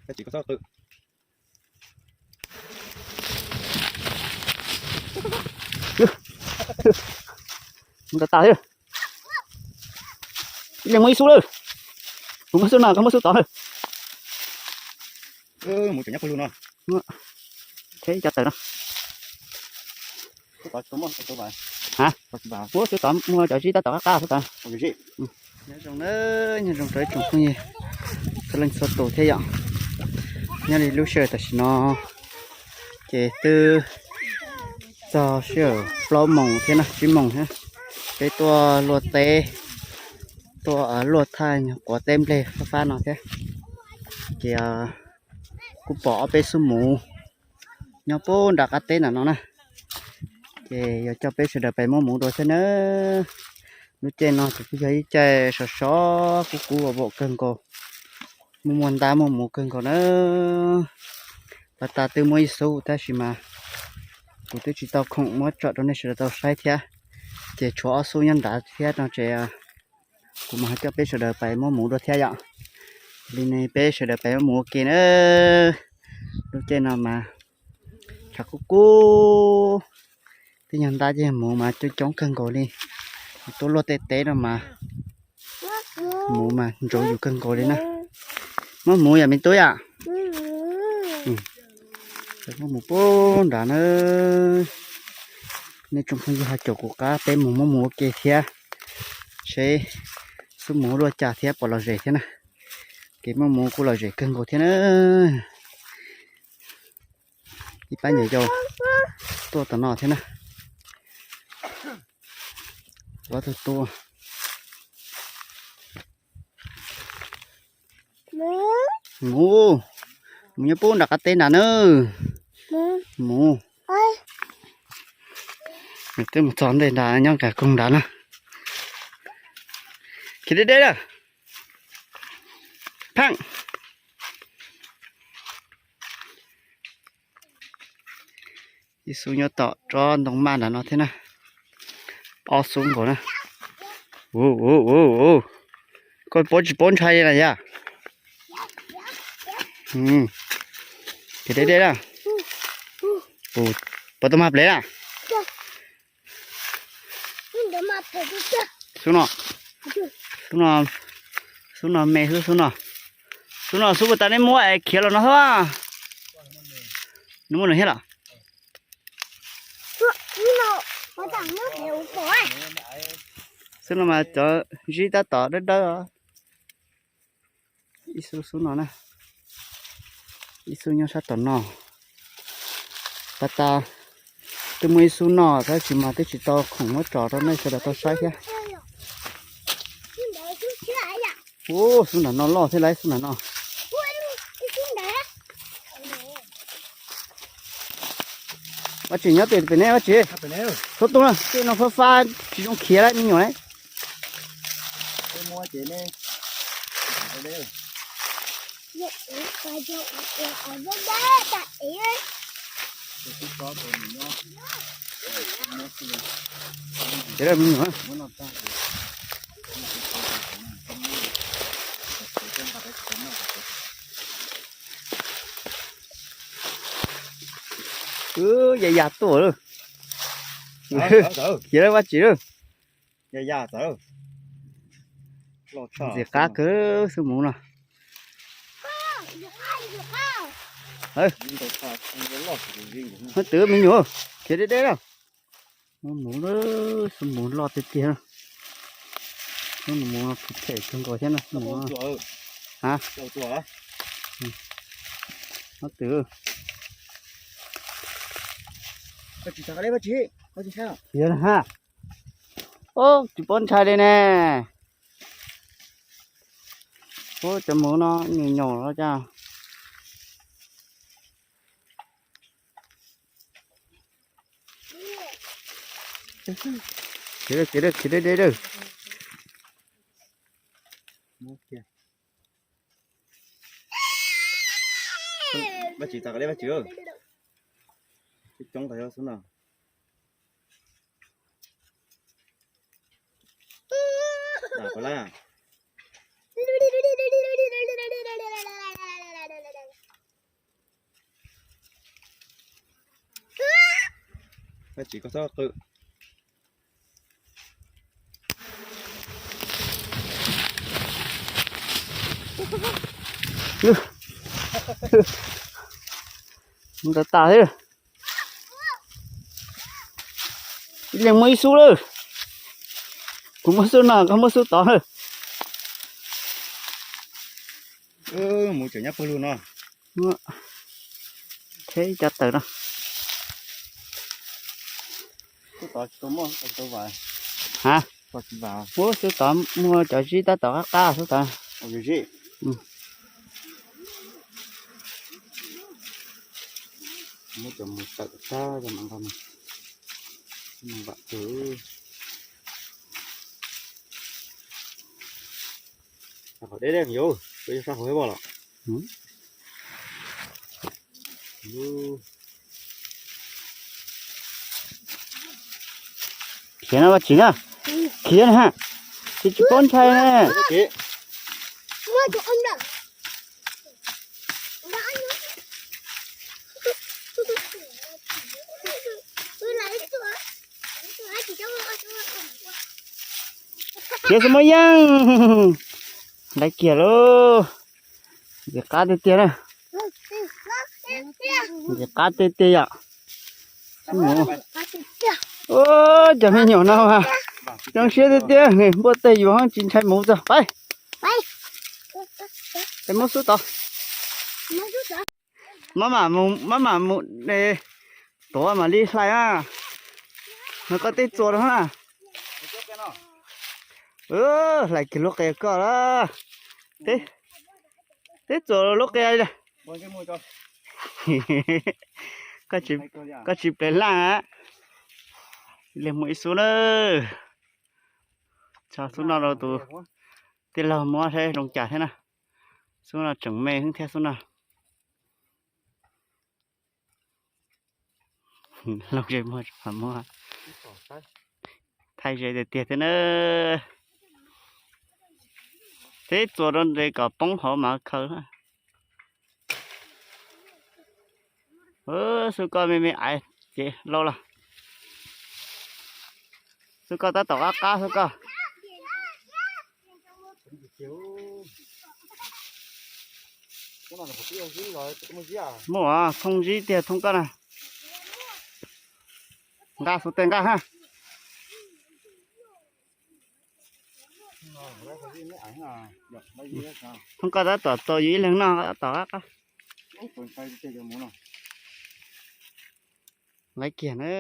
Mus tas tas thiab. Ib leeg muaj ib xub lawm. Kuv muab xub no, koj muab xub tod lawm. Mus tseem nyob pawg lug no. Thiab ib co tawm no. Xub tod muaj cov zib tab tom qab qab xwb tod. Nyob zoo na, nyob zoo rau ib tsoom phooj ywg txhua leej txhua tus thiab yom. Nyob li lub sij hawm tam sim no ces twb txog sij hawm plaub moos thiab na, tsib moos thiab. Peb tuaj luaj teb, tuaj luaj thaij nyuag quav teb nplej fab fab no thiab. Ces kuj pom ob peb xub muv nyob puag nram qab teb ntawm no na. Ces yog coj peb sawv daws pais muab muv dua thiab na. Lub caij no ces kuj yog ib caij sov sov kub kub vam vam kawg nkaus, muaj muaj ntab muaj muv kawg nkaus na. Pas tas twb muaj ib xub tab sis mas kuv twb tsis tau khoom muab tsom rau nej sawv daws tau saib thiab, ces tshuav ob xub nyob nrad thiab no ces kuv mam coj peb sawv daws pais muab muv dua thiab yom. Li ne peb sawv daws pais muab muv ua ke na. Lub caij no mas tshav kub kub, tej nyuag ntab tej nyuag muv mas coob coob kawg nkaus li. Tuaj luaj tej teb no mas muv mas ntsuav yus kawg nkaus li na. Muab muv yom me tub yom. Muab muv puag nrad na. Nej tsoom phooj ywg ho caum kuv qab peb mus muab muv ua ke thiab, seb xub muv luaj cas thiab puas lom zem thiab na. Kev muab muv kuj lom zem kawg nkaus thiab na. Ib pab nyuam yaus tuaj tom no thiab na. Ob tug tuaj. Mus, mus nyob puag nram qab teb nrad na. Mus. Nws twb mus txog ntej nrad nyob nkag koog nrad na. Khiav deb deb lawm. Pheej. Ib xub nyob tom tsob ntoo maj nram no thiab na. Ob xub nkaus na. Koj paub tsis paub ntshai li na yog? Khiav deb deb na. Puas tau mag plev na? Xub no, xub no, xub no me xwb xub no. Xub no xub puas tas nej muab es khiav los no xwb. Nws muaj nws thiab los? Xub no mas cov zib tab tom dawb dawb. Ib xub xub no na, ib xub nyob sab tom no. Pas tas twb muaj ib xub no tab sis mas twb tsis tau khoom muab tsom rau nej sawv daws tau saib thiab. Ub, xub nram no loj thiab lauj, xub nram no. Vaj Tsim nyob pem, pem ne Vaj Tsim? Txhob tuaj na, tej no fab fab tsis zoo khiav lauj me nyuam lauj. Khiav lawm me nyuam. Wb ya ya tuaj lawm. Khiav lawm Vaj Tsim lawm. Ntxim qab kawg xub muv no. Hov twv me nyuam, khiav deb deb na. Muab muv lawm, xub muv loj tiag tiag. Xub muv no phem kawg nkaus thiab na. Hov twv. Yog na ha. Ub, tsis paub ntshai li ne. Ub, cov muv no nyuam nyaum los cas. Khiav deb deb. Vaj Tsim, txav kom deb Vaj Tsim. Coob tas xub no. Pab lab. Tsis koj txhob qw. Ntawd tas thiab. Ib leeg muaj ib xub lawm. Kuv muab xub no, koj muab xub tod lawm. Mus tseem nyob pawg lug no. Thiab ib co taws no. Ha, ub, xub tod muaj cov zib tab tom qab qab xub tod. Muab cov mus tawm tag, vam tw. Qhov deb deb yus, peb sab hauv hib voj los. Khiav no, vaj tsim na. Khiav na ha. Tsis, tsis paub ntshai ne. Khiav xwb muaj yeej. Laiv kiag lauj. Ntxim qab tiag tiag na. Ntxim qab tiag tiag yom. Ub, cov me nyuam no mas zoo siab tiag tiag, npuaj teg yus tsis ntshai mus txog. Pais, peb muab xub tod. Maj mam mus, maj mam mus, tuav mam li hlais na. No koj tej txuas rau na. Hlais kiag lub qe koj lawm. Tej txuas lub qe li. Koj tsis plev laj. Ib leeg muaj ib xub na. Tso xub no rau tus tij laug muab saib zoo cas thiab na. Xub no tseem me thiab xub no. Looj ze muag tsis pom muag. Thaij ze tiag tiag thiab na. Teb txuas rau nte kom poob hauv mas khaws na. Xub koj me me aiv ces lauj los. Xub koj tab tom qab qab xub koj. Muaj thooj zib tiag thooj koj na. Nqa xub tej nqa ha. Thooj koj tab tom txo yus ib leeg noj tab tom qab qab. Laiv kiag na.